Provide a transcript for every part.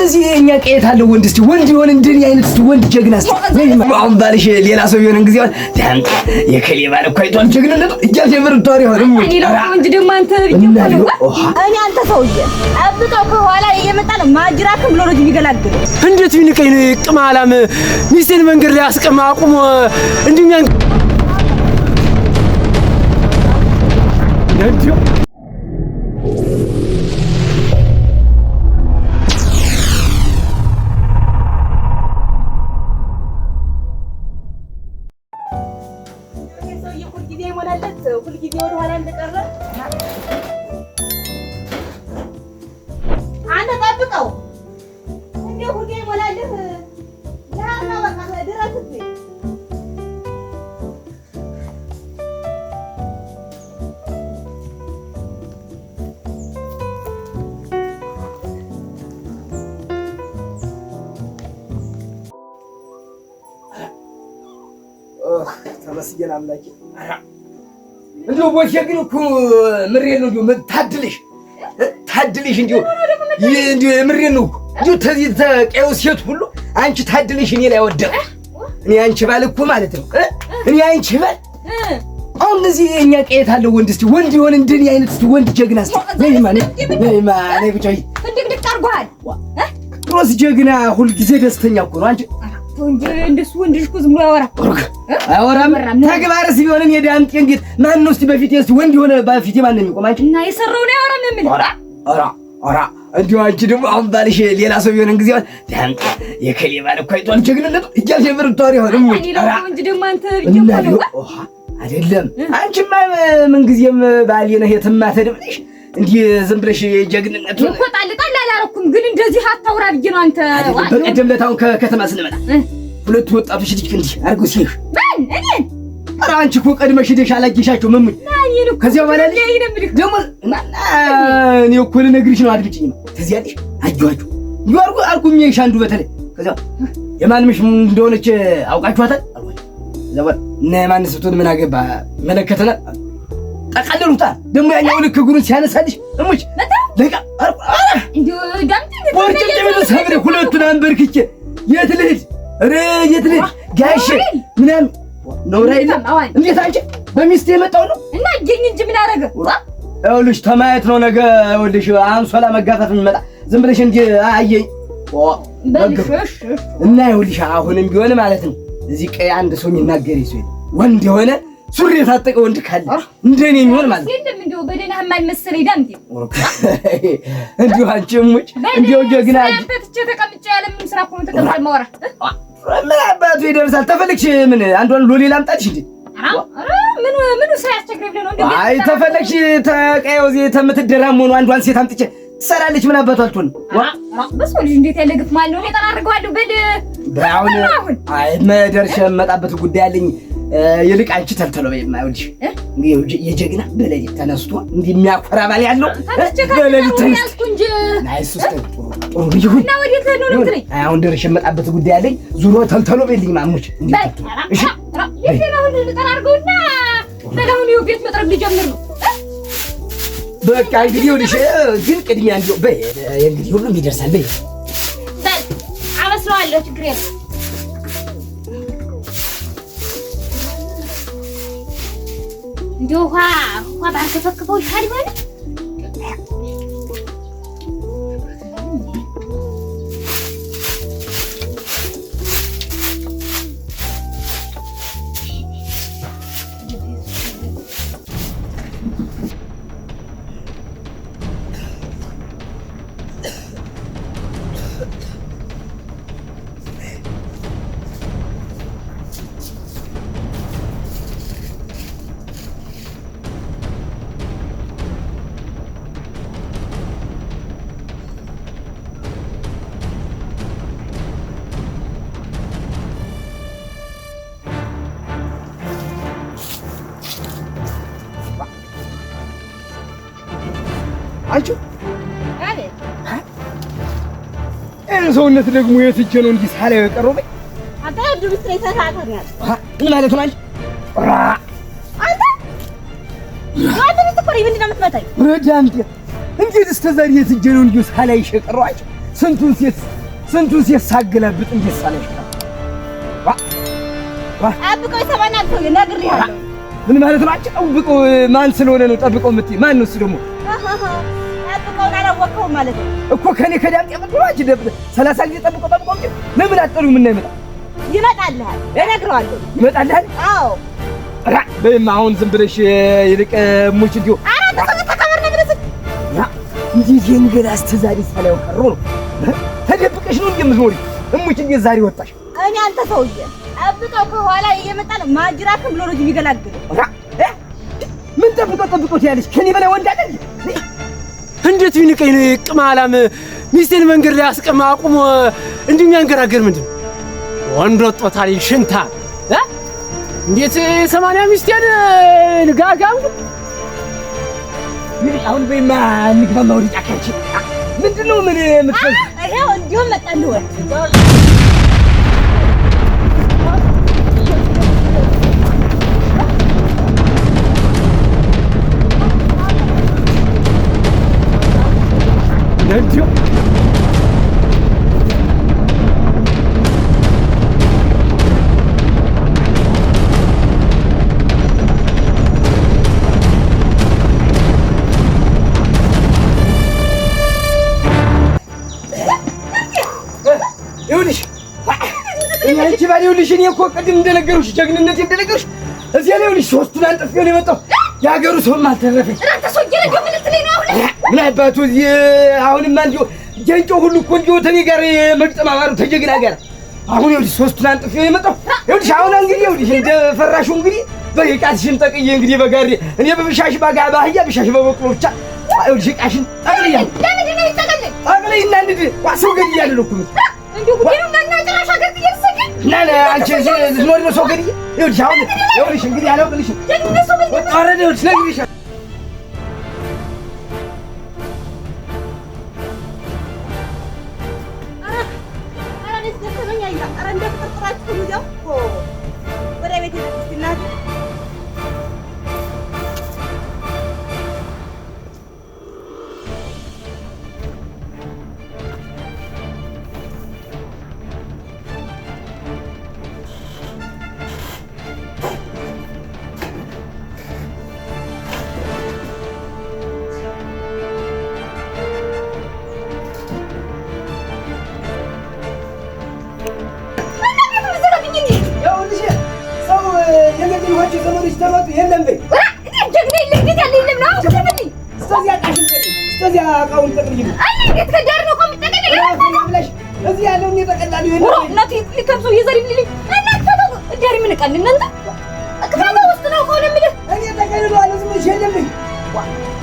እነዚህ የእኛ ቀየት አለው ወንድ እስቲ ወንድ የሆነ እንደኔ አይነት እስቲ ወንድ ጀግና እስቲ አሁን ባልሽ ሌላ ሰው የሆነ ጊዜ ዳምጤ የከሌ ባል እኮ አይቷል ጀግንነቱ እያልሽ የምር ታወሪ ሆነ እኔ ነው እንጂ ደግሞ አንተ እኔ አንተ ሰውዬ ጠብቀው ከኋላ እየመጣ ነው ማጅራትም ብሎ ነው የሚገላግለው። እንዴት ቢንቀኝ ነው ቅማላም ሚስቴን መንገድ ላይ አስቀማ አቁሞ እንዲህ ሁልጊዜ ወደኋላ እንደቀረ አንተ ጠብቀው እንዲያው ሁልጊዜ ይሞላልህ። ለሀና በቃ ድረስብኝ። ተመስገን አምላኬ። እንዲሁ ቦቼ ግን እኮ ምሬን ነው። እንዲሁ ታድልሽ ታድልሽ እንዲሁ እንዲሁ ምሬን ነው እንዲሁ ተዚህ ተቀየው ሴት ሁሉ አንቺ ታድልሽ እኔ ላይ ወደቀ። እኔ አንቺ ባል እኮ ማለት ነው እኔ አንቺ ባል አሁን እነዚህ የእኛ ቀየት አለው ወንድ እስቲ ወንድ የሆነ እንደኔ አይነት እስቲ ወንድ ጀግና እስቲ ነይማ ነይማ ነይ ብቻ ፍንድቅድቅ አድርጎሃል። ድሮስ ጀግና ሁልጊዜ ደስተኛ እኮ ነው። አንቺ እንደሱ ወንድ ልጅ እኮ ዝም ብሎ አያወራም አያወራም። ተግባርስ ቢሆንም የዳምጤ እንዴት ማን ነው እስቲ በፊቴ እስቲ ወንድ የሆነ በፊቴ ማን ነው የሚቆም? አንቺ እና የሰራውን አያወራም የምልህ። ኧረ ኧረ ኧረ እንዲሁ አንቺ ደግሞ አሁን ባልሽ ሌላ ሰው ቢሆን ጊዜ ዳምጤ የከሌ ባል እኮ አይቷል ጀግንነቱ እያልሽ የምር ታወሪ ሆነ እንጂ ደግሞ አንተ አይደለም። አንቺማ ምንጊዜም ባሌ ነህ የትም አትሄድም ብለሽ እንዲህ ዝም ብለሽ ጀግንነቱን እኮ ጣል ጣል አላረኩም፣ ግን እንደዚህ አታውራ ብዬ ነው። አንተ በቀደም ዕለት አሁን ከከተማ ስንመጣ ሁለቱ ወጣቶች ልጅ እንዲህ አድርገው ሲሄዱ ማን እኔን? ኧረ አንቺ እኮ ቀድመሽ ሄደሽ አላየሻቸውም። እሙኝ ከዚያ በኋላ ደግሞ እኔ እኮ ልነግርሽ ነው። አድምጪኝማ። ትዝ ያለሽ አየኋቸው እንዲሁ አድርጎ አድርጎ የሚያይሽ አንዱ በተለይ ከዚያ የማን ምሽ እንደሆነች አውቃችኋታል አልኳቸው። ከዚያ በኋላ እና የማንስ ብትሆን ምን አገባ መለከተናል ጠቃለሉታ። ደግሞ ያኛው ልክ እግሩን ሲያነሳልሽ እሙች ለቃ ሰብሬ ሁለቱን አንበርክቼ የት ልሂድ ኧረ የት ልሂድ ጋሼ ምናምን ነውር አይደለም። እንዴት አንቺ በሚስቴ የመጣው ነው እና አየኝ እንጂ ምን አደረገ? ይኸውልሽ ተማየት ነው ነገ። ይኸውልሽ አንሶላ መጋፋት የሚመጣ ዝም ብለሽ እንዲህ አየኝ እና ይኸውልሽ አሁንም ቢሆን ማለት ነው እዚህ ቀይ አንድ ሰው የሚናገር ይዞ ወንድ የሆነ ሱሪ የታጠቀ ወንድ ካለ እንደኔ የሚሆን ማለት ነው። የለም እንደው በደህናህም አልመሰለኝ ዳምጤ። እንዲሁ አንቺ እሙች እንዲሁ ጀግና ፈትቼ ተቀምጬ ያለ ምንም ስራ እኮ ነው ተቀምጬ የማወራ። ምን አባቱ ይደርሳል? ተፈለግሽ ምን አንዷን ሎሌ ላምጣልሽ እንዴ? ምን ምኑ ስራ ያስቸግረኝ ብለህ ነው እንዴ? አይ ተፈለግሽ ተቀየው እዚህ ተምትደራም ሆኖ አንዷን ሴት አምጥቼ ትሰራለች። ምን አባቱ አልትሆንም። በሰው ልጅ እንዴት ያለ ግፍ ማለት ነው። እኔ ጠራርገዋለሁ። በል አሁን አይ መደርሼ የምመጣበት ጉዳይ አለኝ። ይልቅ አንቺ ተልተሎ በይማ። ይኸውልሽ የጀግና በሌሊት ተነስቶ እንዲህ የሚያኮራ ባል ያለው በሌሊት ተነስቶ ጥሩ ይሁን። አሁን ደርሼ የምመጣበት ጉዳይ አለኝ። ዙሮ ተልተሎ በይልኝ ማሙች። እሺ ጠራርገውና በል አሁን ይኸው ቤት መጥረግ ልጀምር ነው። በቃ እንግዲህ ይኸውልሽ፣ ግን ቅድሚያ እንዲያው በይ እንግዲህ ሁሉም ይደርሳል። በይ በል አበስለዋለሁ፣ ችግር የለም። እንዲያው ውሃ ውሃ ባርከፈክፈው ይሻል ይሆናል። አንቺ ይህን ሰውነት ደግሞ የት ሂጅ ነው እንዲህ ሳላየው የቀረው? በይ ምን ማለት ነው? አንቺ ረዳምጤ እንዴት እስከ ዛሬ የት ሂጅ ነው እንዲሁ ሳላይሽ የቀረው? አንቺ ስንቱን ሴት ስንቱን ሴት ሳገላብጥ እንዴት ሳላይሽ ዋ ዋ ጠብቀው ይሰማናል ሰውዬ፣ ነግሬሃለሁ። ምን ማለት ነው? አንቺ ጠብቀው ማን ስለሆነ ነው ጠብቀው የምትይ? ማን ነው እሱ ደግሞ? ጠብቀውን አላወቅኸውም ማለት ነው እኮ ከኔ ከዳምጤ የምትለው አንቺ 30 ጊዜ ጠብቀው ጠብቀው እንጂ ለምን አትጠሪውም? እና ይመጣል ይመጣልሃል፣ እነግረዋለሁ። ይመጣልሃል? አዎ። ራ በይማ አሁን ዝም ብለሽ ይልቅ ሙች እንዲሁ ኧረ አንተ ሰውዬ ተከበር ነው የምልህ። እንዴት የእንገላ እስከ ዛሬ ሳላየው ቀረሁ ነው። ተደብቀሽ ነው እንዴ የምትኖሪው? እሙች እንዴት ዛሬ ወጣሽ? እኔ አንተ ሰውዬ ጠብቀው ከኋላ እየመጣ ነው ማጅራትህን ብሎ ነው የሚገላግለው። ራ ምን ጠብቀው ጠብቀው ትያለሽ? ከኔ በላይ ወንድ አለ እንዴ? እንዴት ቢንቀኝ ነው ቅማላም ሚስቴን መንገድ ላይ አስቀማ አቁሞ እንዲህ የሚያንገራገር ምንድን ነው? ወንድ ወጦታል ሽንታ እንዴት 80 ሚስቴን ልጋጋም ይልቅ አሁን በይማ እንግባማ ወደ ጫካችን። ምንድን ነው ምን የምትፈልጊው? ይኸው እንዲሁም መጣልህ ወንድ። እንዲሁ ይኸውልሽ አንቺ ባል ይኸውልሽ፣ እኔ እኮ ቅድም እንደነገሩሽ ጀግንነት እንደነገሩሽ እዚያ ላይ ይኸውልሽ ሦስቱን አንጥፌ ነው የመጣሁ። የሀገሩ ሰውም አልተረፈኝ። አንተ ሰውዬ እንደው ምን ልትለኝ ነው አሁን? ምን አባቱ እዚህ አሁንማ እንዲሁ ጀንጮ ሁሉ እኮ እንዲሁ ተኔ ጋር መግጠም አማሩ ተጀግና ጋር አሁን ይኸውልሽ ሦስቱን አንጥፌ ነው የመጣሁ። ይኸውልሽ አሁን እንግዲህ ይኸውልሽ እንደ ፈራሹ እንግዲህ በቃሽን ጠቅዬ እንግዲህ በጋሪ እኔ በብሻሽ ባጋ ባህያ ብሻሽ በበቅሎ ብቻ ይኸውልሽ ዕቃሽን ጠቅልያ ለምንድን ነው የሚጠቀልል? ጠቅልይና እንሂድ። ዋ ሰው ገድያለሁ እኮ እንዲሁ ጉዴ ነው እና ጭራሽ ሀገር ጥዬ ልሰደድ? እና አንቺ እዚህ ልትኖሪ ነው ሰው ገድዬ? ይኸውልሽ አሁን ይኸውልሽ እንግዲህ አላውቅልሽም። ጀግንነት ሰው በዚህ ኧረ ይኸውልሽ ነግሬሻለሁ። ኧረ እኔስ ደከመኝ። አያ ኧረ እንደው ፍጥርጥራችሁ እዚያው ወደ ቤት ሄደች እስኪ እናቴ። እና ቤቱን ልዘጋብኝ እንዴ? ይኸውልሽ ሰው የገደልኋቸው ዘመዶች ተመጡ የለም በይ። ኧረ እኔ ጀግና የለም እንዴት ያለ የለም ነው አሁን ክፈትልኝ። እስከዚያ ዕቃሽን ጠቅልይ፣ እስከዚያ ዕቃውን ጠቅልይ። አይ እንዴት ከዳር ነው እኮ የምጠቀልል? ብለሽ እዚህ ያለውን እጠቀልላለሁ። የለም ኧረ በይ። እናቴ ሊከብሰው የዘር ይብልልኝ እና ክፈተው። ዳር ምን ዕቃ አለ እናንተ? ክፈተው ውስጥ ነው እኮ ነው የምልህ። እኔ እጠቀልለዋለሁ። ዝም ብለሽ የለም በይ።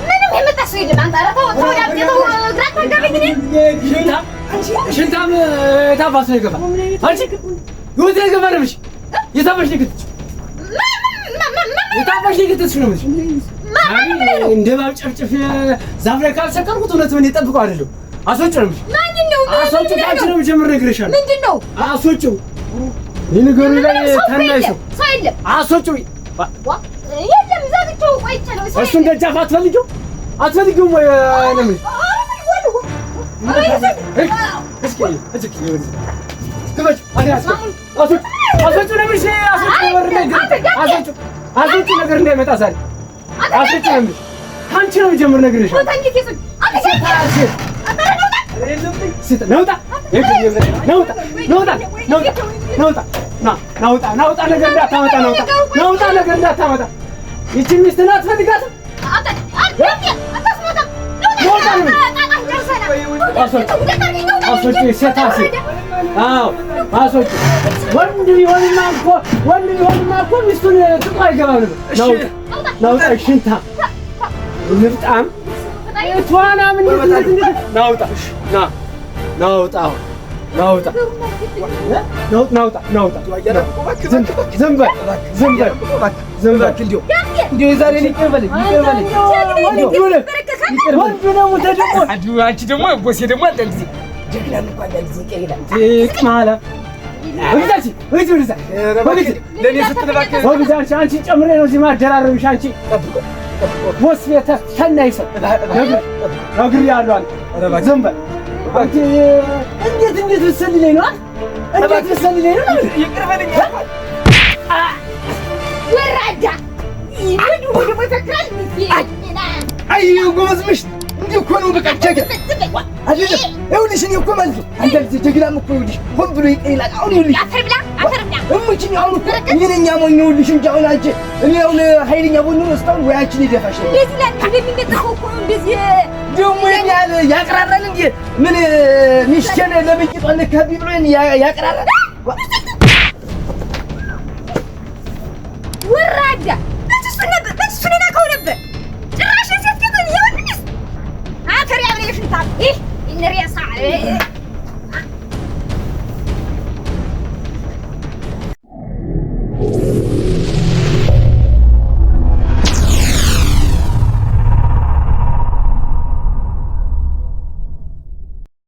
ምንም የመጣ ሰው የለም። አንተ ኧረ ተው ተው ዳምጤ ተው፣ ግራ አታጋባኝ እኔን። ሽንታም የታባቱ ነው የገባ አንቺ ህይወቴ የገባ ነው የምልሽ። የታባሽ ነው የከተትሽው? የታባሽ ነው የከተትሽው ነው የምልሽ። ማን ብለህ ነው? እንደ እባብ ጨፍጭፍ ዛፍ ላይ ካልሰቀልኩት እውነት ምን የጠብቀው አይደለም። አስወጪው ነው የምልሽ። ማንን ነው? ምን አስወጪው ከአንቺ ነው የምጀምር እነግርሻለሁ። ምንድን ነው? አስወጪው ይንገሩ ላይ ምንም ሰው እኮ ታናሽ የለም፣ ሰው ሰው የለም። አስወጪው። ዋ የለም፣ ዘግቼው ቆይቼ ነው። ሰው እሱን የለም። ደጃፍ አትፈልጊው አትፈልጊውም ወይ ነው የምልሽ። ኧረ ይዘግ። እስኪ እስኪ ክፈች። አስወጪው አስወጪው ነው የምልሽ። አስወጪው ነገር አስወጪው ነገር እንዳይመጣ ዛሬ አስወጪው ነው የምልሽ። ከአንቺ ነው የምጀምር እነግርሻለሁ። ቦታ እንዴት ይዙኝ? አንተ ሴት አንተ ኧረ ነውጣ። ነውጣ ነውጣ ነውጣ ነውጣ ነውጣ ና ናውጣ ናውጣ ነገር እንዳታመጣ ናውጣ ናውጣ ነገር እንዳታመጣ። ይቺን ሚስትን አትፈልጋትም? አንተ አንተ አታስሞታም። ነውጣ ጣጣ ጨርሰናል። አስወጪ ሴታ ሴት አዎ አስወጪ። ወንድ ቢሆንማ እኮ ወንድ ቢሆንማ እኮ ሚስቱን ጥጦ አይገባም ነበር። ናውጣ ናውጣ ሽንታ ንፍጣም ትዋናም እንዴት እንዴት እንዴት ናውጣ ና ናውጣ ናውጣ ናውጣ ናውጣ ዝም በል ዝም በል ዝም በል እንዲሁ እንዲሁ የዛሬን ይቅር በለኝ ይቅር በለኝ። ወንዱ ደግሞ ተደቆ አንቺ ደግሞ ቦሴ ደግሞ አንዳንድ ጊዜ ጀግና እንኳን አንዳንድ ጊዜ ይቅር ይላል። ጥቅማላ ወግዛች ወግዝ ወግዛ ወግዝ ለእኔ ስትል እባክህ ወግዝ አንቺ አንቺን ጨምሬ ነው እዚህ ማደራረብሽ። አንቺ ቦስ ቤተ ተናይ ሰው ነግሬሃለሁ። አንተ ዝም በል አንተ እንዴት እንዴት ብትሰልለኝ ነው? እንዴት ብትሰልለኝ ነው? ይቅር በለኝ። ወራዳ ደግሞ ይፈክራል። አይ ጎበዝ ምሽት እንዲህ እኮ ነው በቃ ጀግና አይደለም። ይኸውልሽ እኔ እኮ ማለት ነው አንዳንድ ጀግናም እኮ ይኸውልሽ ሆን ብሎ ይቅር ይላል። አሁን ይኸውልሽ አፈር ብላ አፈር ብላ እሙችኝ አሁን እኮ እኔ ነኝ ያሞኘሁልሽ እንጂ አሁን አንቺ እኔ አሁን ኃይለኛ ብሆን ኖሮ እስካሁን ወይ አንቺን ይደፋሽ ነበር። እንደዚህ ላል እንደሚነጥፈው እኮ ነው እንደዚህ ደግሞ ይሄን ያህል ያቅራራል እንዴ? ምን ሚስቴን ለብቂጧ ነካብኝ ብሎ ይሄን ያቅራራል? ወራዳ እሱን ነበር እሱን ነካው ነበር ጭራሽ ሴት ግን የወንድ ሚስት አፈር ያብላ ሽንታ ይህ ይንሬሳ።